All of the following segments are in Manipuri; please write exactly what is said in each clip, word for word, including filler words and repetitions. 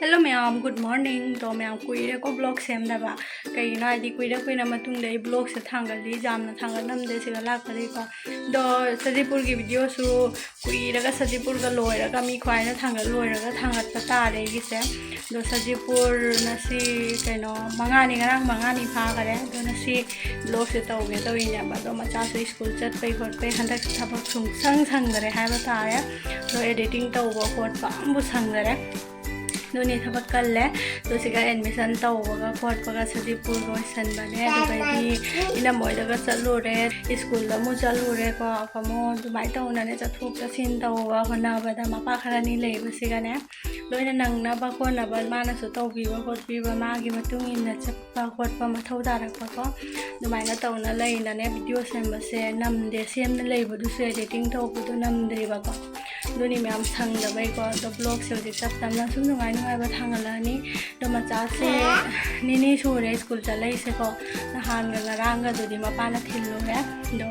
Hello ꯃꯌꯥꯝ, good morning. ꯑꯗꯣ ꯃꯌꯥꯝ, ꯀꯨꯏꯔꯦꯀꯣ vlog ꯁꯦꯝꯗꯕ꯫ ꯀꯩꯒꯤꯅꯣ ꯍꯥꯏꯗꯤ ꯀꯨꯏꯔ ꯀꯨꯏꯔ ꯃꯇꯨꯡꯗ ꯑꯩ vlogꯁꯦ ꯊꯥꯡꯒꯠꯂꯤ, ꯌꯥꯝꯅ ꯊꯥꯡꯒꯠꯂꯝꯗꯦ ꯁꯤꯗ ꯂꯥꯛꯄꯗꯒꯤꯀꯣ꯫ ꯑꯗꯣ ꯁꯖꯤꯄꯨꯔꯒꯤ videoꯁꯨ ꯀꯨꯏꯔꯒ, ꯁꯖꯤꯄꯨꯔꯒ ꯂꯣꯏꯔꯒ, ꯃꯤ ꯈ꯭ꯋꯥꯏꯅ ꯊꯥꯡꯒꯠ ꯂꯣꯏꯔꯒ ꯊꯥꯡꯒꯠꯄ ꯇꯥꯔꯦ ꯑꯩꯒꯤꯁꯦ꯫ ꯑꯗꯣ ꯁꯖꯤꯄꯨꯔ ꯉꯁꯤ ꯀꯩꯅꯣ ꯃꯉꯥꯅꯤ, ꯉꯔꯥꯡ ꯃꯉꯥꯅꯤ ꯐꯥꯈꯔꯦ꯫ ꯑꯗꯣ ꯉꯁꯤ vlogꯁꯦ ꯇꯧꯒꯦ ꯇꯧꯔꯤꯅꯦꯕ꯫ ꯑꯗꯣ ꯃꯆꯥꯁꯨ ꯁ꯭ꯀꯨꯜ ꯆꯠꯄꯩ ꯈꯣꯠꯄꯩ ꯍꯟꯗꯛ ꯊꯕꯛ ꯁꯨꯡꯁꯪ ꯁꯪꯗꯔꯦ ꯍꯥꯏꯕ ꯇꯥꯔꯦ꯫ ꯑꯗꯣ editing ꯇꯧꯕ ꯈꯣꯠꯄ ꯑꯝꯕꯨ ꯁꯪꯗꯔꯦ꯫ ꯑꯗꯨꯅꯤ ꯊꯕꯛ ꯀꯜꯂꯦ꯫ ꯑꯗꯨ ꯁꯤꯒ admission ꯇꯧꯕꯒ ꯈꯣꯠꯄꯒ ꯁꯖꯤꯄꯨꯔ ꯂꯣꯏꯁꯟꯕꯅꯦ꯫ ꯑꯗꯨꯗꯩꯗꯤ ꯏꯅꯝꯃ ꯍꯣꯏꯗꯒ ꯆꯠꯂꯨꯔꯦ, ꯁ꯭ꯀꯨꯜꯗ ꯑꯃꯨꯛ ꯆꯠꯂꯨꯔꯦꯀꯣ꯫ ꯑꯃꯨꯛ ꯑꯗꯨꯃꯥꯏꯅ ꯇꯧꯅꯅꯦ ꯆꯠꯊꯣꯛ ꯆꯠꯁꯤꯟ ꯇꯧꯕ ꯍꯣꯠꯅꯕꯗ ꯃꯄꯥ ꯈꯔꯅꯤ ꯂꯩꯕꯁꯤꯒꯅꯦ ꯂꯣꯏꯅ ꯅꯪꯅꯕ ꯈꯣꯠꯅꯕ ꯃꯥꯅꯁꯨ ꯇꯧꯕꯤꯕ ꯈꯣꯠꯄꯤꯕ ꯃꯥꯒꯤ ꯃꯇꯨꯡ ꯏꯟꯅ ꯆꯠꯄ ꯈꯣꯠꯄ ꯃꯊꯧ ꯇꯥꯔꯛꯄꯀꯣ꯫ ꯑꯗꯨꯃꯥꯏꯅ ꯇꯧꯅ ꯂꯩꯅꯅꯦ video ꯁꯦꯝꯕꯁꯦ ꯅꯝꯗꯦ꯫ ꯁꯦꯝꯅ ꯂꯩꯕꯗꯨꯁꯨ editing ꯇꯧꯕꯗꯣ ꯅꯝꯗ꯭ꯔꯤꯕꯀꯣ꯫ ꯑꯗꯨꯅꯤ ꯃꯌꯥꯝ ꯁꯪꯗꯕꯩꯀꯣ꯫ ꯑꯗꯣ vlogꯁꯦ ꯍꯧꯖꯤꯛ ꯇꯞ ꯇꯞꯅ ꯁꯨꯝ ꯅꯨꯡꯉꯥꯏ ꯅꯨꯡꯉꯥꯏꯕ ꯊꯥꯡꯒꯠꯂꯛꯑꯅꯤ꯫ ꯑꯗꯣ ꯃꯆꯥꯁꯦ ꯅꯤꯅꯤ ꯁꯨꯔꯦ ꯁ꯭ꯀꯨꯜ ꯆꯠꯂꯛꯏꯁꯦꯀꯣ꯫ ꯅꯍꯥꯟꯒ ꯉꯔꯥꯡꯒꯗꯨꯗꯤ ꯃꯄꯥꯅ ꯊꯤꯜꯂꯨꯔꯦ꯫ ꯑꯗꯣ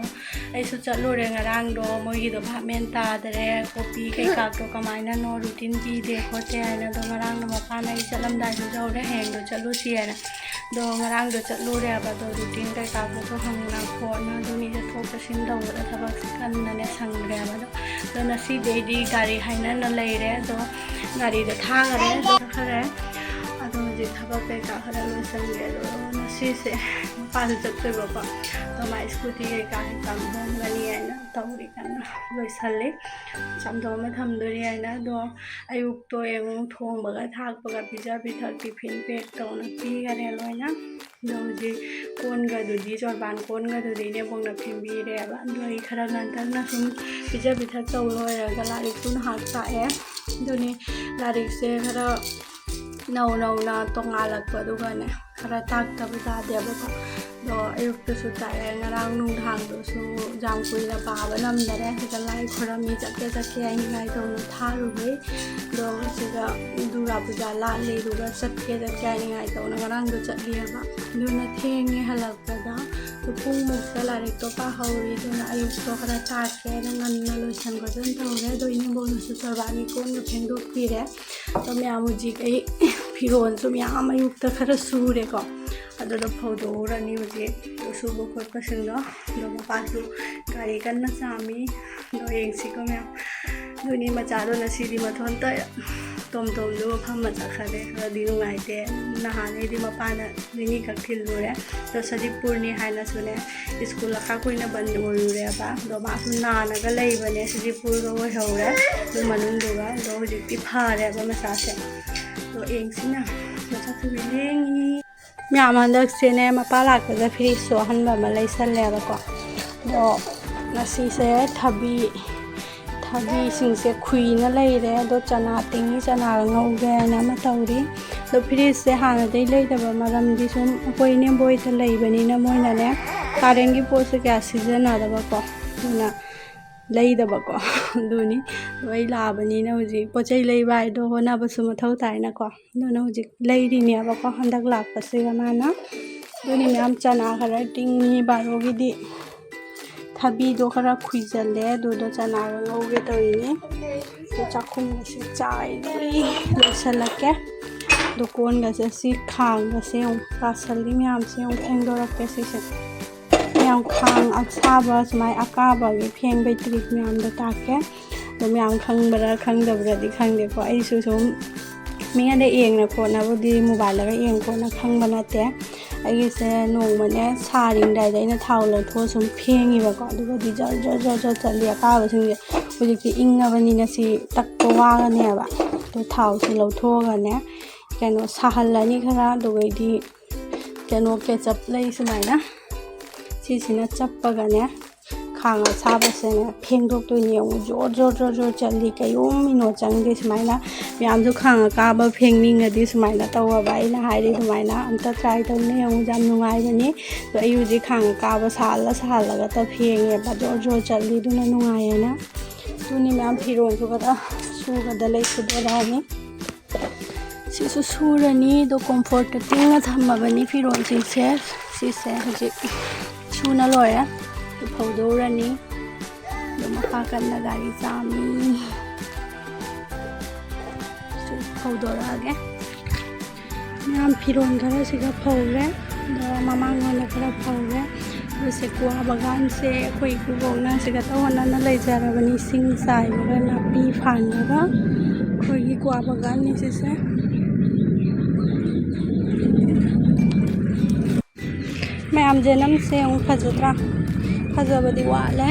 ꯑꯩꯁꯨ ꯆꯠꯂꯨꯔꯦ ꯉꯔꯥꯡꯗꯣ꯫ ꯃꯣꯏꯒꯤꯗꯣ ꯚꯥꯞ ꯃꯦꯟ ꯇꯥꯗꯔꯦ, ꯀꯣꯄꯤ ꯀꯩꯀꯥꯗꯣ ꯀꯃꯥꯏꯅꯅꯣ routine ꯄꯤꯗꯦ ꯈꯣꯠꯇꯦ ꯍꯥꯏꯅ꯫ ꯑꯗꯣ ꯉꯔꯥꯡꯗꯣ ꯃꯄꯥꯅ ꯑꯩ ꯆꯠꯂꯝꯗꯥꯏꯗꯨꯗ ꯍꯧꯔꯦ, ꯍꯌꯦꯡꯗꯣ ꯆꯠꯂꯨꯁꯤ ꯍꯥꯏꯅ꯫ ꯑꯗꯣ ꯉꯔꯥꯡꯗꯣ ꯆꯠꯂꯨꯔꯦꯕ꯫ ꯑꯗꯣ routine ꯀꯩꯀꯥꯗꯨꯁꯨ ꯍꯪꯅ ꯈꯣꯠꯅ ꯑꯗꯨꯝ ꯆꯠꯊꯣꯛ ꯆꯠꯁꯤꯟ ꯇꯧꯕꯗ ꯊꯕꯛꯁꯦ ꯀꯟꯅꯅꯦ ꯁꯪꯗ꯭ꯔꯦꯕ꯫ ꯑꯗꯣ ꯑꯗꯣ ꯉꯁꯤꯗꯩꯗꯤ ꯒꯥꯔꯤ ꯍꯥꯏꯅꯅ ꯂꯩꯔꯦ꯫ ꯑꯗꯣ ꯒꯥꯔꯤꯗ ꯊꯥꯈꯔꯦ꯫ ꯑꯗꯣ ꯈꯔꯦ꯫ ꯑꯗꯣ ꯍꯧꯖꯤꯛ ꯊꯕꯛ ꯀꯩꯀꯥ ꯈꯔ ꯂꯣꯏꯁꯟꯒꯦ꯫ ꯑꯗꯣ ꯉꯁꯤꯁꯦ ꯃꯄꯥꯟ ꯆꯠꯇꯣꯏꯕꯀꯣ꯫ ꯑꯗꯣ ꯃꯥ scooty ꯀꯩꯀꯥ ꯇꯝꯕ ꯍꯣꯡꯒꯅꯤ ꯍꯥꯏꯅ ꯇꯧꯔꯤ ꯀꯟꯅ ꯂꯣꯏꯁꯜꯂꯤ꯫ ꯆꯥꯝꯊꯣꯛꯑꯒ ꯊꯝꯗꯣꯔꯤ ꯍꯥꯏꯅ꯫ ꯑꯗꯣ ꯑꯌꯨꯛꯇꯣ ꯌꯦꯡꯉꯨ, ꯊꯣꯡꯕꯒ ꯊꯥꯛꯄꯒ ꯄꯤꯖ ꯄꯤꯊꯛ tiffin pack ꯇꯧꯅ ꯄꯤꯈꯔꯦ ꯂꯣꯏꯅ꯫ ꯑꯗꯣ ꯍꯧꯖꯤꯛ ꯀꯣꯟꯒꯗꯨꯗꯤ, ꯆꯣꯔꯕꯥꯟ ꯀꯣꯟꯒꯗꯨꯗꯤ ꯏꯅꯦꯕꯣꯛꯅ ꯐꯦꯡꯕꯤꯔꯦꯕ꯫ ꯑꯗꯣ ꯑꯩ ꯈꯔ ꯉꯟꯇꯛꯅ ꯁꯨꯝ ꯄꯤꯖ ꯄꯤꯊꯛ ꯇꯧ ꯂꯣꯏꯔꯒ ꯂꯥꯏꯔꯤꯛꯇꯨ ꯉꯥꯏꯍꯥꯛ ꯇꯥꯛꯑꯦ꯫ ꯑꯗꯨꯅꯤ ꯂꯥꯏꯔꯤꯛꯁꯦ ꯈꯔ ꯅꯧ ꯅꯧꯅ ꯇꯣꯡꯉꯥꯜꯂꯛꯄ, ꯑꯗꯨꯒꯅꯦ ꯈꯔ ꯇꯥꯛꯇꯕ ꯌꯥꯗꯦꯕꯀꯣ꯫ ꯑꯗꯣ ꯑꯌꯨꯛꯇꯁꯨ ꯇꯥꯛꯑꯦ, ꯉꯔꯥꯡ ꯅꯨꯡꯗꯥꯡꯗꯁꯨ ꯌꯥꯝ ꯀꯨꯏꯅ ꯄꯥꯕ ꯅꯝꯗꯔꯦ꯫ ꯁꯤꯗ ꯂꯥꯏ ꯈꯨꯔꯝꯃꯤ, ꯆꯠꯀꯦ ꯆꯠꯀꯦ ꯍꯥꯏꯅꯤꯡꯉꯥꯏ ꯇꯧꯅ ꯊꯥꯔꯨꯕꯩ꯫ ꯑꯗꯣ ꯁꯤꯗ ꯗꯨꯔꯒꯥ ꯄꯨꯖꯥ ꯂꯥꯠꯂꯤ, ꯑꯗꯨꯒ ꯆꯠꯀꯦ ꯆꯠꯀꯦ ꯍꯥꯏꯅꯤꯡꯉꯥꯏ ꯇꯧꯅ ꯉꯔꯥꯡꯗꯣ ꯆꯠꯂꯤꯑꯕ꯫ ꯑꯗꯨꯅ ꯊꯦꯡꯉꯦ ꯍꯜꯂꯛꯄꯗ꯫ ꯑꯗꯨ ꯄꯨꯡꯃꯨꯛꯇ ꯂꯥꯏꯔꯤꯛꯇꯣ ꯄꯥꯍꯧꯔꯤ꯫ ꯑꯗꯨꯅ ꯑꯌꯨꯛꯇꯣ ꯈꯔ ꯇꯥꯛꯀꯦ, ꯑꯗꯣ ꯉꯟꯅ ꯂꯣꯏꯁꯟꯒꯗ꯭ꯔꯅ ꯇꯧꯔꯦ꯫ ꯑꯗꯣ ꯏꯅꯦꯝꯕꯣꯛꯅꯁꯨ ꯆꯣꯔꯕꯥꯅꯤ ꯀꯣꯟꯒ ꯐꯦꯡꯗꯣꯛꯄꯤꯔꯦ꯫ ꯑꯗꯣ ꯃꯌꯥꯝ ꯍꯧꯖꯤꯛ ꯑꯩ ꯐꯤꯔꯣꯜꯁꯨ ꯃꯌꯥꯝ ꯑꯌꯨꯛꯇ ꯈꯔ ꯁꯨꯔꯦꯀꯣ, ꯑꯗꯨꯗꯣ ꯐꯧꯗꯣꯛꯎꯔꯅꯤ ꯍꯧꯖꯤꯛ ꯁꯨꯕ ꯈꯣꯠꯄꯁꯤꯡꯗꯣ꯫ ꯑꯗꯣ ꯃꯄꯥꯁꯨ ꯒꯥꯔꯤ ꯀꯟꯅ ꯆꯥꯝꯃꯤ꯫ ꯑꯗꯣ ꯌꯦꯡꯁꯤꯀꯣ ꯃꯌꯥꯝ꯫ ꯑꯗꯨꯅꯤ ꯃꯆꯥꯗꯣ ꯉꯁꯤꯗꯤ ꯃꯊꯣꯟꯇ ꯇꯣꯝ ꯇꯣꯝꯗꯨ ꯃꯐꯝ ꯑꯃ ꯆꯠꯈ꯭ꯔꯦ꯫ ꯈꯔꯗꯤ ꯅꯨꯡꯉꯥꯏꯇꯦ꯫ ꯅꯍꯥꯟꯉꯩꯗꯤ ꯃꯄꯥꯅ ꯅꯤꯅꯤꯈꯛ ꯊꯤꯜꯂꯨꯔꯦ꯫ ꯑꯗꯣ ꯁꯖꯤꯛꯄꯨꯔꯅꯤ ꯍꯥꯏꯅꯁꯨꯅꯦ, ꯁ꯭ꯀꯨꯜ ꯑꯈꯥꯛ ꯀꯨꯏꯅ ꯕꯟ ꯑꯣꯏꯔꯨꯔꯦꯕ꯫ ꯑꯗꯣ ꯃꯥꯁꯨ ꯅꯥꯅꯒ ꯂꯩꯕꯅꯦ, ꯁꯖꯤꯛꯄꯨꯔꯗ ꯑꯣꯏꯍꯧꯔꯦ꯫ ꯑꯗꯨ ꯃꯅꯨꯡꯗꯨꯒ ꯑꯗꯣ ꯍꯧꯖꯤꯛꯇꯤ ꯐꯔꯦꯕ ꯃꯆꯥꯁꯦ꯫ ꯑꯗꯣ ꯌꯦꯡꯁꯤꯅ ꯃꯆꯥ ꯊꯨꯕꯤ ꯂꯦꯡꯉꯤ꯫ ꯃꯌꯥꯝ ꯍꯟꯗꯛꯁꯦꯅꯦ, ꯃꯄꯥ ꯂꯥꯛꯄꯗ ꯐ꯭ꯔꯤꯖꯁꯨ ꯑꯍꯟꯕ ꯑꯃ ꯂꯩꯁꯜꯂꯦꯕꯀꯣ꯫ ꯑꯗꯣ ꯉꯁꯤꯁꯦ ꯊꯕꯤ, ꯊꯕꯤꯁꯤꯡꯁꯦ ꯈꯨꯏꯅ ꯂꯩꯔꯦ꯫ ꯑꯗꯣ ꯆꯅꯥ ꯇꯤꯡꯉꯤ, ꯆꯅꯥꯒ ꯉꯧꯒꯦ ꯍꯥꯏꯅ ꯑꯃ ꯇꯧꯔꯤ꯫ ꯑꯗꯣ ꯐ꯭ꯔꯤꯖꯁꯦ ꯍꯥꯟꯅꯗꯩ ꯂꯩꯗꯕ ꯃꯔꯝꯗꯤ ꯁꯨꯝ ꯑꯩꯈꯣꯏ ꯏꯅꯦꯝꯕꯣꯏꯗ ꯂꯩꯕꯅꯤꯅ ꯃꯣꯏꯅꯅꯦ ꯀꯥꯔꯦꯟꯒꯤ ꯄꯣꯠꯁꯦ ꯀꯌꯥ ꯁꯤꯖꯤꯟꯅꯗꯕꯀꯣ, ꯑꯗꯨꯅ ꯂꯩꯗꯕꯀꯣ꯫ ꯑꯗꯨꯅꯤ꯫ ꯑꯗꯣ ꯑꯩ ꯂꯥꯛꯑꯕꯅꯤꯅ ꯍꯧꯖꯤꯛ ꯄꯣꯠ ꯆꯩ ꯂꯩꯕ ꯍꯥꯏꯗꯣ ꯍꯣꯠꯅꯕꯁꯨ ꯃꯊꯧ ꯇꯥꯏꯅꯀꯣ꯫ ꯑꯗꯨꯅ ꯍꯧꯖꯤꯛ ꯂꯩꯔꯤꯅꯦꯕꯀꯣ, ꯍꯟꯗꯛ ꯂꯥꯛꯄꯁꯤꯒ ꯃꯥꯅ꯫ ꯑꯗꯨꯅꯤ ꯃꯌꯥꯝ ꯆꯅꯥ ꯈꯔ ꯇꯤꯡꯉꯤ ꯕꯥꯔꯣꯒꯤꯗꯤ꯫ ꯊꯕꯤꯗꯣ ꯈꯔ ꯈꯨꯏꯖꯜꯂꯦ, ꯑꯗꯨꯗꯣ ꯆꯅꯥꯒ ꯉꯧꯒꯦ ꯇꯧꯔꯤꯅꯦ꯫ ꯑꯗꯣ ꯆꯥꯛꯈꯨꯝꯒꯁꯦ ꯆꯥꯏꯔꯤ꯫ ꯂꯣꯏꯁꯜꯂꯛꯀꯦ꯫ ꯑꯗꯣ ꯀꯣꯟꯒꯁꯦ ꯁꯤ ꯈꯥꯡꯒꯁꯦ ꯑꯃꯨꯛ ꯇꯥꯁꯜꯂꯤ ꯃꯌꯥꯝꯁꯦ ꯑꯃꯨꯛ ꯐꯦꯡꯗꯣꯔꯛꯀꯦ ꯁꯤꯁꯦ꯫ ꯃꯌꯥꯝ ꯈꯥꯡ ꯑꯁꯥꯕ ꯁꯨꯃꯥꯏꯅ ꯑꯀꯥꯕꯒꯤ ꯐꯦꯡꯕꯩ ꯇ꯭ꯔꯤꯛ ꯃꯌꯥꯝꯗꯣ ꯇꯥꯛꯀꯦ꯫ ꯑꯗꯣ ꯃꯌꯥꯝ ꯈꯪꯕ꯭ꯔꯥ ꯈꯪꯗꯕ꯭ꯔꯗꯤ ꯈꯪꯗꯦꯀꯣ꯫ ꯑꯩꯁꯨ ꯁꯨꯝ ꯃꯤꯉꯣꯟꯗ ꯌꯦꯡꯅ ꯈꯣꯠꯅꯕꯨꯗꯤ ꯃꯣꯕꯥꯏꯜꯗꯒ ꯌꯦꯡ ꯈꯣꯠꯅ ꯈꯪꯕ ꯅꯠꯇꯦ꯫ ꯑꯩꯒꯤꯁꯦ ꯅꯣꯡꯃꯅꯦ ꯁꯥꯔꯤꯉꯩꯗ ꯑꯩꯅ ꯊꯥꯎ ꯂꯧꯊꯣꯛꯑ ꯁꯨꯝ ꯐꯦꯡꯉꯤꯕꯀꯣ꯫ ꯑꯗꯨꯒꯗꯤ ꯖꯔ ꯖꯔ ꯖꯔ ꯖꯔ ꯆꯠꯂꯤ ꯑꯀꯥꯕꯁꯤꯡꯁꯦ꯫ ꯍꯧꯖꯤꯛꯇꯤ ꯏꯪꯉꯕꯅꯤꯅ ꯁꯤ ꯇꯛꯄ ꯋꯥꯒꯅꯦꯕ꯫ ꯑꯗꯣ ꯊꯥꯎꯁꯦ ꯂꯧꯊꯣꯛꯑꯒꯅꯦ, ꯀꯩꯅꯣ ꯁꯥꯍꯜꯂꯅꯤ ꯈꯔ꯫ ꯑꯗꯨꯒꯩꯗꯤ ꯀꯩꯅꯣ ꯀꯦꯆꯞ ꯂꯩ ꯁꯨꯃꯥꯏꯅ, ꯁꯤꯁꯤꯅ ꯆꯞꯄꯒꯅꯦ ꯈꯥꯡ ꯑꯁꯥꯕꯁꯤꯅ ꯐꯦꯡꯗꯣꯛꯇꯣꯏꯅꯦ꯫ ꯌꯦꯡꯉꯨ, ꯖꯣꯔ ꯖꯣꯔ ꯖꯣꯔ ꯖꯣꯔ ꯆꯠꯂꯤ, ꯀꯩꯌꯨꯝ ꯃꯤꯅꯣ ꯆꯪꯗꯦ꯫ ꯁꯨꯃꯥꯏꯅ ꯃꯌꯥꯝꯁꯨ ꯈꯥꯡ ꯑꯀꯥꯕ ꯐꯦꯡꯅꯤꯡꯉꯗꯤ ꯁꯨꯃꯥꯏꯅ ꯇꯧꯑꯣꯕ꯫ ꯑꯩꯅ ꯍꯥꯏꯔꯤ ꯑꯗꯨꯃꯥꯏꯅ ꯑꯝꯇ ꯇ꯭ꯔꯥꯏ ꯇꯧꯅꯦ꯫ ꯌꯦꯡꯉꯨ, ꯌꯥꯝ ꯅꯨꯡꯉꯥꯏꯕꯅꯤ꯫ ꯑꯗꯣ ꯑꯩ ꯍꯧꯖꯤꯛ ꯈꯥꯡ ꯑꯀꯥꯕ ꯁꯥꯍꯜꯂ ꯁꯥꯍꯜꯂꯒ ꯐꯦꯡꯉꯦꯕ, ꯖꯣꯔ ꯖꯣꯔ ꯆꯠꯂꯤ, ꯑꯗꯨꯅ ꯅꯨꯡꯉꯥꯏꯌꯦꯅ꯫ ꯑꯗꯨꯅꯤ ꯃꯌꯥꯝ, ꯐꯤꯔꯣꯜꯁꯨ ꯈꯔ ꯁꯨꯒꯗ ꯂꯩ, ꯁꯨꯗꯣꯔꯛꯑꯅꯤ꯫ ꯁꯤꯁꯨ ꯁꯨꯔꯅꯤ꯫ ꯑꯗꯣ ꯀꯣꯝꯐꯣꯔꯠꯇ ꯇꯤꯡꯉ ꯊꯝꯃꯕꯅꯤ ꯐꯤꯔꯣꯜꯁꯤꯡꯁꯦ꯫ ꯁꯤꯁꯦ ꯍꯧꯖꯤꯛ ꯁꯨꯅ ꯂꯣꯏꯔꯦ꯫ ꯐꯧꯗꯣꯛꯎꯔꯅꯤ꯫ ꯑꯗꯨ ꯃꯈꯥ ꯀꯟꯅ ꯒꯥꯔꯤ ꯆꯥꯝꯃꯤ꯫ ꯁꯤ ꯐꯧꯗꯣꯔꯛꯑꯒꯦ꯫ ꯃꯌꯥꯝ ꯐꯤꯔꯣꯜ ꯈꯔ ꯁꯤꯒ ꯐꯧꯔꯦ꯫ ꯑꯗꯨꯒ ꯃꯃꯥꯡꯂꯣꯝꯗ ꯈꯔ ꯐꯧꯔꯦ꯫ ꯑꯗꯨ ꯁꯦꯀ꯭ꯋꯥ ꯕꯒꯥꯟꯁꯦ ꯑꯩꯈꯣꯏ ꯏꯀꯨꯕꯣꯛꯅ ꯁꯤꯒ ꯇꯧꯍꯟꯅꯅ ꯂꯩꯖꯔꯕꯅꯤ꯫ ꯏꯁꯤꯡ ꯆꯥꯏꯕꯒ ꯅꯥꯄꯤ ꯐꯥꯟꯕꯒ ꯑꯩꯈꯣꯏꯒꯤ ꯀ꯭ꯋꯥ ꯕꯒꯥꯟꯅꯤ ꯁꯤꯁꯦ꯫ ꯃꯌꯥꯝ ꯖꯦꯅꯝꯁꯦ ꯑꯃꯨꯛ ꯐꯖꯗ꯭ꯔꯥ? ꯐꯖꯕꯗꯤ ꯋꯥꯠꯂꯦ꯫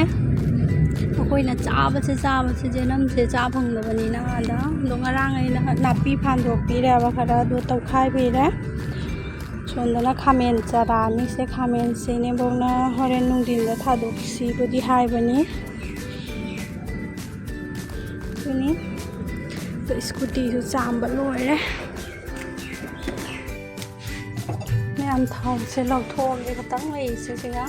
ꯑꯩꯈꯣꯏꯅ ꯆꯥꯕꯁꯦ, ꯆꯥꯕꯁꯦ, ꯖꯦꯅꯝꯁꯦ ꯆꯥ ꯐꯪꯗꯕꯅꯤꯅ ꯑꯗ꯫ ꯑꯗꯣ ꯉꯔꯥꯡ ꯑꯩꯅ ꯅꯥꯄꯤ ꯐꯥꯟꯗꯣꯛꯄꯤꯔꯦꯕ ꯈꯔ, ꯑꯗꯨ ꯇꯧꯈꯥꯏꯕꯤꯔꯦ꯫ ꯁꯣꯝꯗꯅ ꯈꯥꯃꯦꯟ ꯆꯔꯥꯅꯤꯁꯦ, ꯈꯥꯃꯦꯟꯁꯦ ꯏꯅꯦꯝꯕꯣꯛꯅ ꯍꯣꯔꯦꯟ ꯅꯨꯡꯊꯤꯟꯗ ꯊꯥꯗꯣꯛꯁꯤꯕꯨꯗꯤ ꯍꯥꯏꯕꯅꯤ꯫ ꯑꯗꯨꯅꯤ꯫ ꯑꯗꯣ ꯁ꯭ꯀꯨꯇꯤꯁꯨ ꯆꯥꯝꯕ ꯂꯣꯏꯔꯦ꯫ ꯃꯌꯥꯝ ꯊꯥꯎꯁꯦ ꯂꯧꯊꯣꯛꯑꯒꯦ ꯈꯇꯪ ꯂꯩꯔꯤꯁꯦ ꯁꯤꯒ꯫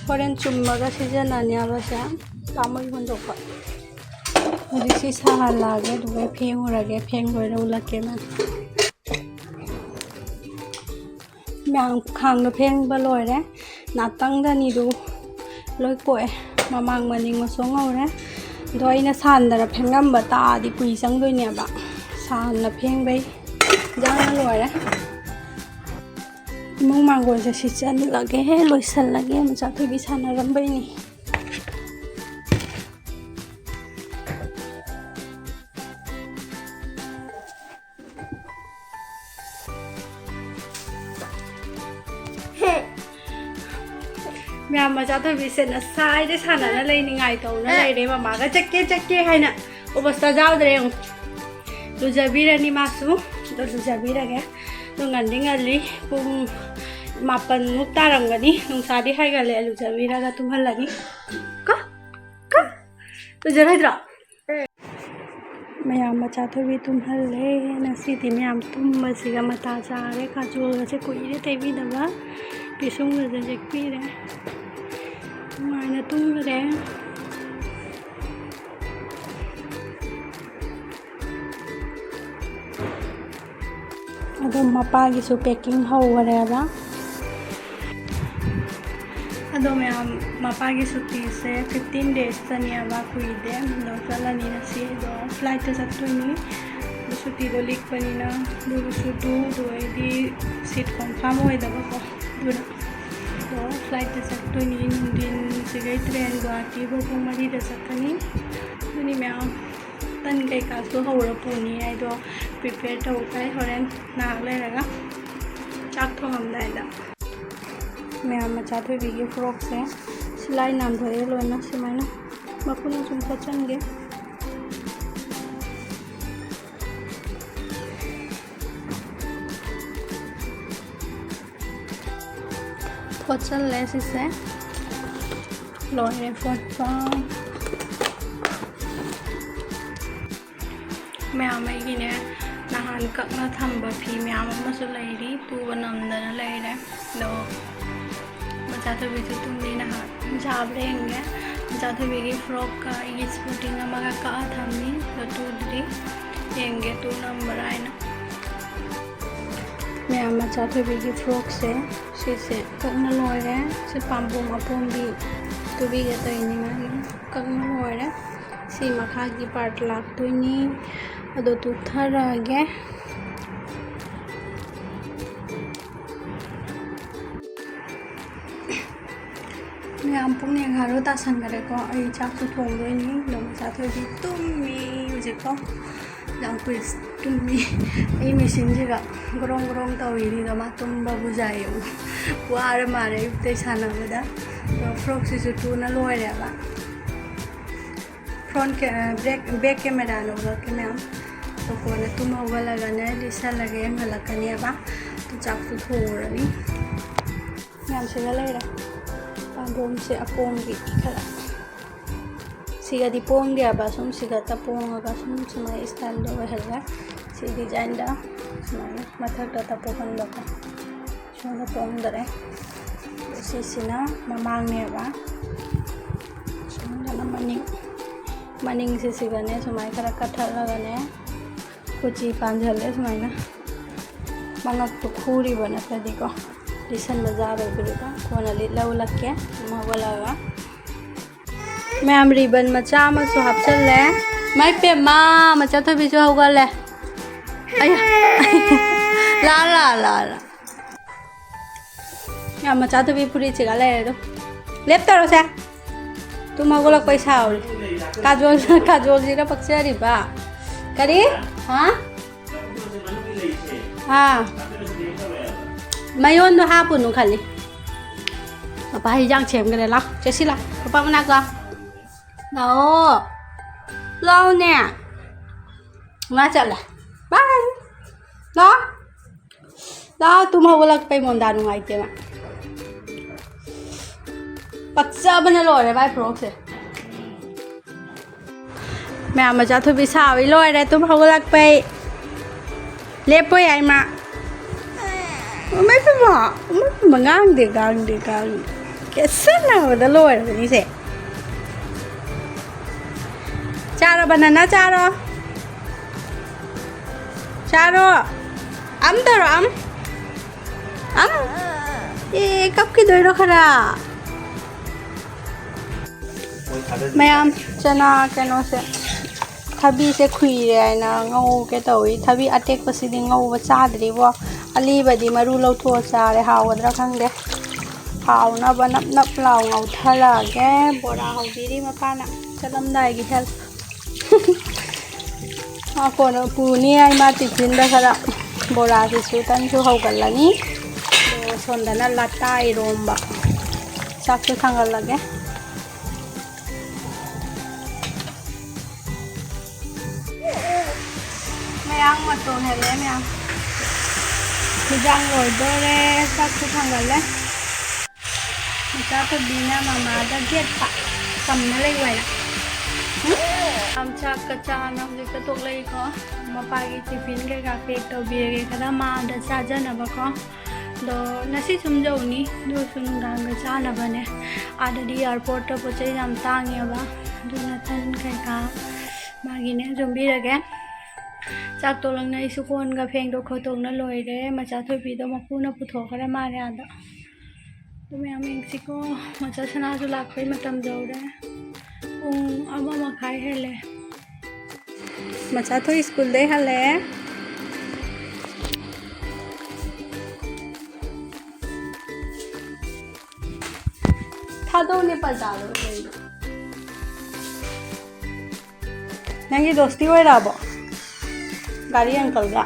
ꯍꯣꯔꯦꯟ ꯆꯨꯝꯃꯒ ꯁꯤꯖꯤꯟꯅꯅꯦꯕꯁꯦ, ꯄꯥꯝꯃꯨꯏ ꯍꯨꯟꯗꯣꯛꯄ꯫ ꯍꯧꯖꯤꯛꯁꯤ ꯁꯥꯍꯜꯂꯛꯑꯒꯦ, ꯑꯗꯨꯒ ꯐꯦꯡꯉꯨꯔꯒꯦ, ꯐꯦꯡ ꯂꯣꯏꯔ ꯎꯠꯂꯛꯀꯦ ꯅꯪ꯫ ꯃꯌꯥꯝ ꯈꯥꯡꯗꯣ ꯐꯦꯡꯕ ꯂꯣꯏꯔꯦ꯫ ꯅꯥꯇꯪꯗꯅꯤꯗꯨ ꯂꯣꯏ ꯀꯣꯛꯑꯦ꯫ ꯃꯃꯥꯡ ꯃꯅꯤꯡ ꯃꯁꯣꯡ ꯍꯧꯔꯦ꯫ ꯑꯗꯣ ꯑꯩꯅ ꯁꯥꯟꯗꯅ ꯐꯦꯡꯉꯝꯕ ꯇꯥꯔꯗꯤ ꯀꯨꯏ ꯆꯪꯗꯣꯏꯅꯦꯕ꯫ ꯁꯥꯟꯅ ꯐꯦꯡꯕꯩ ꯏꯟꯖꯥꯡꯅ ꯂꯣꯏꯔꯦ꯫ ꯏꯃꯨꯡ ꯃꯥꯡꯒꯣꯜꯁꯦ ꯁꯤ ꯆꯜꯂꯒꯦ, ꯂꯣꯏꯁꯜꯂꯒꯦ꯫ ꯃꯆꯥ ꯊꯣꯏꯕꯤ ꯁꯥꯟꯅꯔꯝꯕꯩꯅꯤ꯫ ꯃꯌꯥꯝ ꯃꯆꯥ ꯊꯣꯏꯕꯤꯁꯦ ꯉꯁꯥꯏꯗꯩ ꯁꯥꯟꯅꯅ ꯂꯩꯅꯤꯡꯉꯥꯏ ꯇꯧꯅ ꯂꯩꯔꯦ꯫ ꯃꯃꯥꯒ ꯆꯠꯀꯦ ꯆꯠꯀꯦ ꯍꯥꯏꯅ ꯑꯣꯕꯁꯇꯥ ꯌꯥꯎꯗ꯭ꯔꯦ꯫ ꯌꯦꯡꯉꯨ, ꯂꯨꯖꯕꯤꯔꯅꯤ ꯃꯥꯁꯨ꯫ ꯑꯗꯣ ꯂꯨꯖꯕꯤꯔꯒꯦ꯫ ꯑꯗꯣ ꯉꯟꯗꯤ ꯉꯜꯂꯤ, ꯄꯨꯡ ꯃꯥꯄꯟꯃꯨꯛ ꯇꯥꯔꯝꯒꯅꯤ꯫ ꯅꯨꯡꯁꯥꯗꯤ ꯍꯥꯏꯒꯠꯂꯦ, ꯂꯨꯖꯕꯤꯔꯒ ꯇꯨꯝꯍꯜꯂꯅꯤ꯫ ꯀꯣ? ꯀꯣ? ꯂꯨꯖꯔꯣꯏꯗ꯭ꯔꯣ? ꯃꯌꯥꯝ ꯃꯆꯥ ꯊꯣꯏꯕꯤ ꯇꯨꯝꯍꯜꯂꯦ꯫ ꯉꯁꯤꯗꯤ ꯃꯌꯥꯝ ꯇꯨꯝꯕꯁꯤꯒ ꯃꯇꯥ ꯆꯥꯔꯦ꯫ ꯀꯥꯖꯣꯜꯒꯁꯦ ꯀꯨꯏꯔꯦ ꯇꯩꯕꯤꯗꯕ꯫ ꯄꯤꯁꯨꯝꯒꯁꯦ ꯌꯦꯛꯄꯤꯔꯦ꯫ ꯅꯨꯡꯉꯥꯏꯅ ꯇꯨꯝꯈ꯭ꯔꯦ꯫ ꯑꯗꯣ ꯃꯄꯥꯒꯤꯁꯨ packing ꯍꯧꯈꯔꯦꯕ꯫ ꯑꯗꯣ ꯃꯌꯥꯝ, ꯃꯄꯥꯒꯤ ꯁꯨꯇꯤꯁꯦ fifteen days ꯇꯅꯦꯕ, ꯀꯨꯏꯗꯦ꯫ ꯑꯗꯣ ꯆꯠꯂꯅꯤ ꯉꯁꯤ꯫ ꯑꯗꯣ flight ꯇ ꯆꯠꯇꯣꯏꯅꯤ꯫ ꯑꯗꯣ ꯁꯨꯇꯤꯗꯣ ꯂꯤꯛꯄꯅꯤꯅ, ꯑꯗꯨꯒꯤꯁꯨ ꯇꯨ, ꯑꯗꯨ ꯑꯩꯗꯤ seat confirm ꯑꯣꯏꯗꯕꯀꯣ, ꯑꯗꯨꯅ꯫ ꯑꯗꯣ flight ꯇ ꯆꯠꯇꯣꯏꯅꯤ꯫ ꯅꯨꯡꯊꯤꯟꯁꯤꯒꯩ train ꯒꯨꯋꯥꯍꯥꯇꯤ ꯐꯥꯎ ꯄꯨꯡ ꯃꯔꯤꯗ ꯆꯠꯀꯅꯤ꯫ ꯑꯗꯨꯅꯤ ꯃꯌꯥꯝ, ꯇꯟ ꯀꯩꯀꯥꯁꯨ ꯍꯧꯔ ꯄꯨꯅꯤ꯫ ꯑꯩꯗꯣ prepare ꯇꯧ ꯇꯥꯏ, ꯍꯣꯔꯦꯟ ꯉꯥꯏꯍꯥꯛ ꯂꯩꯔꯒ ꯆꯥꯛ ꯊꯣꯡꯉꯝꯗꯥꯏꯗ꯫ ꯃꯌꯥꯝ, ꯃꯆꯥ ꯊꯣꯏꯕꯤꯒꯤ frock ꯁꯦ ꯁꯤꯂꯥꯏ ꯅꯥꯟꯊꯣꯛꯑꯦ ꯂꯣꯏꯅ꯫ ꯁꯨꯃꯥꯏꯅ ꯃꯈꯨꯠꯅ ꯁꯨꯝ ꯊꯣꯠꯆꯟꯒꯦ꯫ ꯊꯣꯠꯆꯜꯂꯦ ꯁꯤꯁꯦ꯫ ꯂꯣꯏꯔꯦ ꯊꯣꯠꯄ꯫ ꯃꯌꯥꯝ, ꯑꯩꯒꯤꯅꯦ, ꯅꯍꯥꯟ ꯀꯛꯅ ꯊꯝꯕ ꯐꯤ ꯃꯌꯥꯝ ꯑꯃꯁꯨ ꯂꯩꯔꯤ, ꯇꯨꯕ ꯅꯪꯗꯅ ꯂꯩꯔꯦ꯫ ꯑꯗꯣ ꯃꯆꯥ ꯊꯣꯏꯕꯤꯁꯨ ꯇꯨꯝꯃꯤ꯫ ꯅꯍꯥꯟ ꯌꯥꯕ꯭ꯔꯥ ꯌꯦꯡꯒꯦ꯫ ꯃꯆꯥ ꯊꯣꯏꯕꯤꯒꯤ frock ꯀ ꯑꯩꯒꯤ sporting ꯑꯃꯒ ꯀꯛꯑ ꯊꯝꯃꯤ, ꯑꯗꯣ ꯇꯨꯗ꯭ꯔꯤ꯫ ꯌꯦꯡꯒꯦ ꯇꯨ ꯅꯪꯕ꯭ꯔꯥ ꯍꯥꯏꯅ꯫ ꯃꯌꯥꯝ, ꯃꯆꯥ ꯊꯣꯏꯕꯤꯒꯤ frock ꯁꯦ, ꯁꯤꯁꯦ ꯀꯛꯅ ꯂꯣꯏꯔꯦ꯫ ꯁꯤ ꯄꯥꯝꯕꯣꯝ ꯑꯄꯣꯝꯕꯤ ꯇꯨꯕꯤꯒꯦ ꯇꯧꯔꯤꯅꯤ ꯃꯥꯒꯤ꯫ ꯀꯛꯅ ꯂꯣꯏꯔꯦ꯫ ꯁꯤ ꯃꯈꯥꯒꯤ part ꯂꯥꯛꯇꯣꯏꯅꯤ꯫ ꯑꯗꯣ ꯇꯨꯊꯔꯛꯑꯒꯦ꯫ ꯃꯌꯥꯝ, ꯄꯨꯡ ꯑꯦꯒꯥꯔꯣ ꯇꯥꯁꯟꯈꯔꯦꯀꯣ꯫ ꯑꯩ ꯆꯥꯛꯁꯨ ꯊꯣꯡꯗꯣꯏꯅꯤ꯫ ꯑꯗꯣ ꯃꯆꯥ ꯊꯣꯏꯕꯤ ꯇꯨꯝꯃꯤ ꯍꯧꯖꯤꯛꯀꯣ꯫ ꯌꯥꯝ ꯀꯨꯏ ꯇꯨꯝꯃꯤ꯫ ꯑꯩ machine ꯁꯤꯒ ꯒ꯭ꯔꯣꯡ ꯒ꯭ꯔꯣꯡ ꯇꯧꯔꯤꯅꯤꯗꯣ, ꯃꯥ ꯇꯨꯝꯕꯕꯨ ꯌꯥꯏꯌꯦꯕꯨ꯫ ꯋꯥꯔ ꯃꯥꯜꯂꯦ ꯑꯌꯨꯛꯇꯩ ꯁꯥꯟꯅꯕꯗ꯫ ꯑꯗꯣ frock ꯁꯤꯁꯨ ꯇꯨꯅ ꯂꯣꯏꯔꯦꯕ꯫ Front ꯀꯦ-, back, back camera ꯅ ꯎꯠꯂꯛꯀꯦ ꯃꯌꯥꯝ꯫ ꯑꯗꯣ ꯀꯣꯟꯅ ꯇꯨꯝ ꯍꯧꯒꯠꯂꯒꯅꯦ ꯂꯤꯠꯁꯜꯂꯒ ꯌꯦꯡꯍꯜꯂꯛꯀꯅꯦꯕ꯫ ꯑꯗꯨ ꯆꯥꯛꯁꯨ ꯊꯣꯡꯉꯨꯔꯅꯤ꯫ ꯃꯌꯥꯝ, ꯁꯤꯗ ꯂꯩꯔꯦ꯫ ꯄꯥꯝꯕꯣꯝꯁꯦ ꯑꯄꯣꯝꯕꯤ ꯈꯔ꯫ ꯁꯤꯒꯗꯤ ꯄꯣꯡꯗꯦꯕ, ꯁꯨꯝ ꯁꯤꯒꯇ ꯄꯣꯡꯉꯒ ꯁꯨꯝ ꯁꯨꯃꯥꯏꯅ style ꯗꯣ ꯑꯣꯏꯍꯜꯂꯦ꯫ ꯁꯤ design ꯗ ꯁꯨꯃꯥꯏꯅ ꯃꯊꯛꯇ ꯇꯞꯄ ꯈꯟꯕꯀꯣ꯫ ꯁꯣꯝꯗ ꯄꯣꯡꯗꯔꯦ꯫ ꯁꯤꯁꯤꯅ ꯃꯃꯥꯡꯅꯦꯕ꯫ ꯁꯣꯝꯗꯅ ꯃꯅꯤꯡ꯫ ꯃꯅꯤꯡꯁꯦ ꯁꯤꯒꯅꯦ ꯁꯨꯃꯥꯏꯅ ꯈꯔ ꯀꯠꯊꯠꯂꯒꯅꯦ꯫ ꯀꯨꯆꯤ ꯄꯥꯟꯁꯤꯜꯂꯦ ꯁꯨꯃꯥꯏꯅ꯫ ꯃꯉꯛꯇꯨ ꯈꯨꯔꯤꯕ ꯅꯠꯇ꯭ꯔꯗꯤꯀꯣ, ꯂꯤꯠꯁꯟꯕ ꯌꯥꯔꯣꯏꯗꯣꯔꯤꯕ꯫ ꯀꯣꯟꯅ ꯂꯤꯠꯂ ꯎꯠꯂꯛꯀꯦ ꯑꯗꯨꯝ ꯍꯧꯒꯠꯂꯒ꯫ ꯃꯌꯥꯝ, ꯔꯤꯕꯟ ꯃꯆꯥ ꯑꯃꯁꯨ ꯍꯥꯞꯆꯜꯂꯦ꯫ ꯃꯥꯏ ꯄꯦꯝꯃ, ꯃꯆꯥ ꯊꯣꯏꯕꯤꯁꯨ ꯍꯧꯒꯠꯂꯦ꯫ ꯑꯌꯥ꯫ ꯂꯥ, ꯂꯥ, ꯂꯥ, ꯂꯥ꯫ ꯌꯥꯝ ꯃꯆꯥ ꯊꯣꯏꯕꯤ ꯐꯨꯔꯤꯠꯁꯤꯒ ꯂꯩꯔꯦ ꯑꯗꯨꯝ꯫ ꯂꯦꯞꯇꯔꯣꯁꯦ꯫ ꯇꯨꯝ ꯍꯧꯒꯠꯂꯛꯄꯩ ꯁꯥꯎꯔꯤ꯫ ꯀꯥꯖꯣꯜ, ꯀꯥꯖꯣꯜꯁꯤꯒ ꯄꯛꯆꯔꯤꯕ꯫ ꯀꯔꯤ? ꯍꯥ? ꯑꯥ꯫ ꯃꯌꯣꯟꯗꯣ ꯍꯥꯞꯄꯨꯅꯨ ꯈꯜꯂꯤ꯫ ꯄꯄꯥ ꯍꯤꯟꯖꯥꯡ ꯁꯦꯝꯈ꯭ꯔꯦ꯫ ꯂꯥꯎ꯫ ꯆꯦꯁꯤ ꯂꯥꯎ꯫ ꯄꯄꯥ ꯃꯅꯥꯛ ꯂꯥꯎ꯫ ꯂꯥꯛꯑꯣ꯫ ꯂꯥꯎꯅꯦ꯫ ꯉꯥ ꯆꯠꯂꯦ꯫ ꯕꯥꯏ꯫ ꯂꯥꯎ꯫ ꯂꯥꯎ, ꯇꯨꯝ ꯍꯧꯒꯠꯂꯛꯄꯩ ꯃꯣꯟꯗꯥ ꯅꯨꯡꯉꯥꯏꯇꯦ ꯃꯥ꯫ ꯄꯛꯆꯕꯅ ꯂꯣꯏꯔꯦ ꯃꯥꯏ ꯐ꯭ꯔꯣꯛꯁꯦ꯫ ꯃꯌꯥꯝ ꯃꯆꯥ ꯊꯣꯏꯕꯤ ꯁꯥꯎꯏ ꯂꯣꯏꯔꯦ ꯇꯨꯝ ꯍꯧꯒꯠꯂꯛꯄꯩ꯫ ꯂꯦꯞꯄꯣ ꯌꯥꯏ ꯃꯥ꯫ ꯏꯃꯥꯏ ꯄꯦꯝꯃ, ꯏꯃꯥꯏ ꯄꯦꯝꯃ, ꯉꯥꯡꯗꯦ, ꯉꯥꯡꯗꯦ, ꯉꯥꯡꯗꯦ꯫ ꯀꯦꯁꯟꯅꯕꯗ ꯂꯣꯏꯔꯕꯅꯤꯁꯦ꯫ ꯆꯥꯔꯣ, ꯕꯅꯥꯅꯥ ꯆꯥꯔꯣ꯫ ꯆꯥꯔꯣ꯫ ꯑꯝ ꯇꯧꯔꯣ, ꯑꯝ꯫ ꯑꯝ꯫ ꯑꯦ, ꯀꯞꯈꯤꯗꯣꯏꯔꯣ ꯈꯔ? ꯃꯌꯥꯝ, ꯆꯅꯥ ꯀꯩꯅꯣꯁꯦ, ꯊꯕꯤꯁꯦ ꯈꯨꯏꯔꯦ ꯍꯥꯏꯅ ꯉꯧꯒꯦ ꯇꯧꯏ꯫ ꯊꯕꯤ ꯑꯇꯦꯛꯄꯁꯤꯗꯤ ꯉꯧꯕ ꯆꯥꯗ꯭ꯔꯤꯕꯣ꯫ ꯑꯂꯤꯕꯗꯤ ꯃꯔꯨ ꯂꯧꯊꯣꯛꯑ ꯆꯥꯔꯦ꯫ ꯍꯥꯎꯒꯗ꯭ꯔꯥ ꯈꯪꯗꯦ꯫ ꯍꯥꯎꯅꯕ ꯅꯞ ꯅꯞ ꯂꯥꯎ ꯉꯧꯊꯔꯛꯑꯒꯦ꯫ ꯕꯣꯔꯥ ꯍꯧꯕꯤꯔꯤ ꯃꯄꯥꯅ꯫ ꯆꯠꯂꯝꯗꯥꯏꯒꯤ help꯫ ꯃꯥ ꯀꯣꯟꯅ ꯄꯨꯅꯤ ꯍꯥꯏ ꯃꯥ ꯇꯤꯐꯤꯟꯗ ꯈꯔ꯫ ꯕꯣꯔꯥꯁꯤꯁꯨ ꯇꯟꯁꯨ ꯍꯧꯒꯠꯂꯅꯤ꯫ ꯑꯗꯣ ꯁꯣꯝꯗꯅ ꯂꯥꯇꯥ ꯏꯔꯣꯝꯕ꯫ ꯆꯥꯛꯁꯨ ꯊꯥꯡꯒꯠꯂꯒꯦ꯫ ꯃꯌꯥꯡ ꯃꯇꯣꯟ ꯍꯦꯜꯂꯦ ꯃꯌꯥꯝ꯫ ꯍꯤꯟꯖꯥꯡ ꯂꯣꯏꯗꯣꯔꯦ꯫ ꯆꯥꯛꯁꯨ ꯊꯥꯡꯒꯠꯂꯦ꯫ ꯃꯆꯥ ꯇꯣꯝꯕꯤꯅ ꯃꯃꯥꯗ ꯒꯦꯠꯇ ꯇꯝꯅ ꯂꯩꯕ ꯍꯥꯏꯅ꯫ ꯎꯝ? ꯌꯥꯝ ꯆꯥꯛꯀ ꯆꯥꯅ ꯍꯧꯖꯤꯛꯇ ꯊꯣꯛꯂꯛꯏꯀꯣ꯫ ꯃꯄꯥꯒꯤ ꯇꯤꯐꯤꯟ ꯀꯩꯀꯥ pack ꯇꯧꯕꯤꯔꯒꯦ ꯈꯔ ꯃꯥꯗ ꯆꯥꯖꯅꯕꯀꯣ꯫ ꯑꯗꯣ ꯉꯁꯤ ꯁꯨꯝ ꯌꯧꯅꯤ, ꯑꯗꯨ ꯑꯣꯏꯔꯁꯨ ꯅꯨꯡꯗꯥꯡꯗ ꯆꯥꯅꯕꯅꯦ꯫ ꯑꯥꯗꯗꯤ airportꯇ ꯄꯣꯠ ꯆꯩ ꯌꯥꯝ ꯇꯥꯡꯉꯦꯕ, ꯑꯗꯨꯅ ꯇꯟ ꯀꯩꯀꯥ ꯃꯥꯒꯤꯅꯦ ꯌꯣꯝꯕꯤꯔꯒꯦ꯫ ꯆꯥꯛ ꯇꯣꯛꯂꯛꯅ ꯑꯩꯁꯨ ꯀꯣꯟꯒ ꯐꯦꯡꯗꯣꯛ ꯈꯣꯠꯇꯣꯛꯅ ꯂꯣꯏꯔꯦ꯫ ꯃꯆꯥ ꯊꯣꯏꯕꯤꯗꯣ ꯃꯄꯨꯅ ꯄꯨꯊꯣꯛꯈ꯭ꯔꯦ ꯃꯥꯜꯂꯦ ꯑꯥꯗ꯫ ꯑꯗꯨ ꯃꯌꯥꯝ ꯌꯦꯡꯁꯤꯀꯣ꯫ ꯃꯆꯥ ꯁꯅꯥꯁꯨ ꯂꯥꯛꯄꯩ ꯃꯇꯝ ꯌꯧꯔꯦ꯫ ꯄꯨꯡ ꯑꯃ ꯃꯈꯥꯏ ꯍꯦꯜꯂꯦ꯫ ꯃꯆꯥ ꯊꯣꯏ ꯁ꯭ꯀꯨꯜꯗꯩ ꯍꯜꯂꯛꯑꯦ꯫ ꯊꯥꯗꯧꯅꯦ ꯄꯔꯗꯥꯗꯣ꯫ ꯅꯪꯒꯤ ꯗꯣꯁꯇꯤ ꯑꯣꯏꯔꯛꯑꯕꯣ? ꯒꯥꯔꯤ ꯑꯪꯀꯜꯒ꯫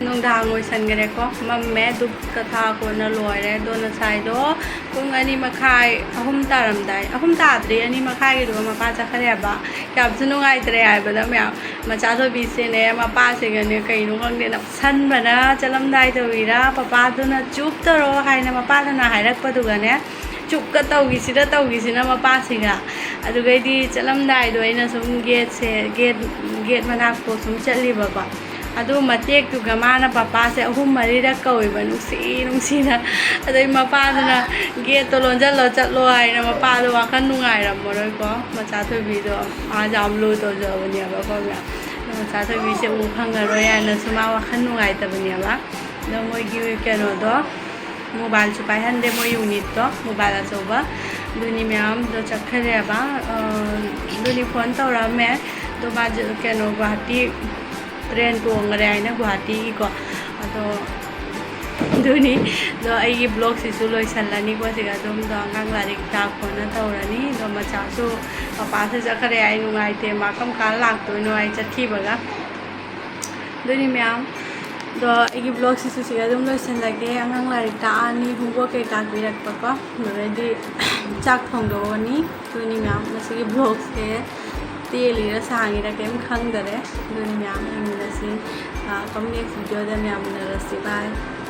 ꯅꯨꯡꯗꯥꯡ ꯑꯣꯏꯁꯟꯈꯔꯦꯀꯣ, ꯃꯝꯃꯦ, ꯙꯨꯞꯀ ꯊꯥ ꯀꯣꯟꯅ ꯂꯣꯏꯔꯦ꯫ ꯑꯗꯣ ꯉꯁꯥꯏꯗꯣ ꯄꯨꯡ ꯑꯅꯤ ꯃꯈꯥꯏ, ꯑꯍꯨꯝ ꯇꯥꯔꯝꯗꯥꯏ, ꯑꯍꯨꯝ ꯇꯥꯗ꯭ꯔꯤ, ꯑꯅꯤ ꯃꯈꯥꯏꯒꯤꯗꯨꯒ ꯃꯄꯥ ꯆꯠꯈ꯭ꯔꯦꯕ꯫ ꯀꯌꯥꯝꯁꯨ ꯅꯨꯡꯉꯥꯏꯇ꯭ꯔꯦ ꯍꯥꯏꯕꯗ ꯃꯌꯥꯝ꯫ ꯃꯆꯥ ꯊꯣꯏꯕꯤꯁꯦꯅꯦ, ꯃꯄꯥꯁꯤꯒꯅꯦ ꯀꯩꯅꯣ ꯈꯪꯗꯦ, ꯅꯞꯁꯟꯕꯅ ꯆꯠꯂꯝꯗꯥꯏ ꯇꯧꯔꯤꯔꯥ, ꯄꯄꯥꯗꯨꯅ ꯆꯨꯞ ꯇꯧꯔꯣ ꯍꯥꯏꯅ ꯃꯄꯥꯗꯨꯅ ꯍꯥꯏꯔꯛꯄꯗꯨꯒꯅꯦ, ꯆꯨꯞꯀ ꯇꯧꯈꯤꯁꯤꯗ ꯇꯧꯈꯤꯁꯤꯅ ꯃꯄꯥꯁꯤꯒ꯫ ꯑꯗꯨꯒꯩꯗꯤ ꯆꯠꯂꯝꯗꯥꯏꯗꯣ ꯑꯩꯅ ꯁꯨꯝ ꯒꯦꯠꯁꯦ, ꯒꯦꯠ, ꯒꯦꯠ ꯃꯅꯥꯛꯄꯨ ꯁꯨꯝ ꯆꯠꯂꯤꯕꯀꯣ꯫ ꯑꯗꯨ ꯃꯇꯦꯛꯇꯨꯒ ꯃꯥꯅ ꯄꯄꯥꯁꯦ ꯑꯍꯨꯝ ꯃꯔꯤꯔꯛ ꯀꯧꯋꯦꯕ, ꯅꯨꯡꯁꯤ ꯅꯨꯡꯁꯤꯅ꯫ ꯑꯗꯩ ꯃꯄꯥꯗꯨꯅ "ꯒꯦꯠꯇꯣ ꯂꯣꯟꯁꯤꯜꯂꯣ, ꯆꯠꯂꯣ" ꯍꯥꯏꯅ, ꯃꯄꯥꯗꯣ ꯋꯥꯈꯜ ꯅꯨꯡꯉꯥꯏꯔꯝꯃꯔꯣꯏꯀꯣ꯫ ꯃꯆꯥ ꯊꯣꯏꯕꯤꯗꯣ ꯃꯥ ꯌꯥꯝ ꯂꯨ ꯇꯧꯖꯕꯅꯦꯕꯀꯣ ꯃꯌꯥꯝ꯫ ꯑꯗꯣ ꯃꯆꯥ ꯊꯣꯏꯕꯤꯁꯦ ꯎ ꯐꯪꯉꯔꯣꯏ ꯍꯥꯏꯅꯁꯨ ꯃꯥ ꯋꯥꯈꯜ ꯅꯨꯡꯉꯥꯏꯇꯕꯅꯦꯕ꯫ ꯑꯗꯣ ꯃꯣꯏꯒꯤ ꯀꯩꯅꯣꯗꯣ, ꯃꯣꯕꯥꯏꯜꯁꯨ ꯄꯥꯏꯍꯟꯗꯦ ꯃꯣꯏ ꯌꯨꯅꯤꯠꯇꯣ, ꯃꯣꯕꯥꯏꯜ ꯑꯆꯧꯕ꯫ ꯑꯗꯨꯅꯤ ꯃꯌꯥꯝꯗꯣ ꯆꯠꯈ꯭ꯔꯦꯕ꯫ ꯑ, ꯑꯗꯨꯅꯤ ꯐꯣꯟ ꯇꯧꯔꯛꯑꯝꯃꯦ꯫ ꯑꯗꯣ ꯃꯥꯁꯦ ꯀꯩꯅꯣ, ꯒꯨꯍꯥꯇꯤ ꯇ꯭ꯔꯦꯟ ꯇꯣꯡꯈꯔꯦ ꯍꯥꯏꯅ ꯒꯨꯍꯥꯇꯤꯒꯤꯀꯣ꯫ ꯑꯗꯣ ꯑꯗꯨꯅꯤ꯫ ꯑꯗꯣ ꯑꯩꯒꯤ ꯕ꯭ꯂꯣꯛꯁꯤꯁꯨ ꯂꯣꯏꯁꯜꯂꯅꯤꯀꯣ ꯁꯤꯒ ꯑꯗꯨꯝ꯫ ꯑꯗꯣ ꯑꯉꯥꯡ ꯂꯥꯏꯔꯤꯛ ꯇꯥꯛꯄꯅ ꯇꯧꯔꯅꯤ꯫ ꯑꯗꯣ ꯃꯆꯥꯁꯨ ꯄꯄꯥꯁꯦ ꯆꯠꯈ꯭ꯔꯦ, ꯑꯩ ꯅꯨꯡꯉꯥꯏꯇꯦ, ꯃꯥ ꯀꯔꯝ ꯀꯥꯟꯗ ꯂꯥꯛꯇꯣꯏꯅꯣ ꯑꯩ ꯆꯠꯈꯤꯕꯒ꯫ ꯑꯗꯨꯅꯤ ꯃꯌꯥꯝ꯫ ꯑꯗꯣ ꯑꯩꯒꯤ ꯕ꯭ꯂꯣꯛꯁꯤꯁꯨ ꯁꯤꯒ ꯑꯗꯨꯝ ꯂꯣꯏꯁꯜꯂꯒꯦ꯫ ꯑꯉꯥꯡ ꯂꯥꯏꯔꯤꯛ ꯇꯥꯛꯑꯅꯤ, homework ꯀꯩꯀꯥ ꯄꯤꯔꯛꯄꯀꯣ꯫ ꯑꯗꯨꯗꯩꯗꯤ ꯆꯥꯛ ꯊꯣꯡꯗꯣꯛꯑꯅꯤ꯫ ꯑꯗꯨꯅꯤ ꯃꯌꯥꯝ, ꯉꯁꯤꯒꯤ ꯕ꯭ꯂꯣꯛꯁꯦ ꯇꯦꯜꯂꯤꯔ ꯁꯥꯡꯉꯤꯔ ꯀꯩꯝ ꯈꯪꯗꯔꯦ꯫ ꯑꯗꯨꯅꯤ ꯃꯌꯥꯝ, ꯌꯦꯡꯃꯤꯟꯅꯁꯤ꯫ ꯑ, coming next video ꯗ ꯃꯌꯥꯝ ꯎꯅꯔꯁꯤ꯫ Bye꯫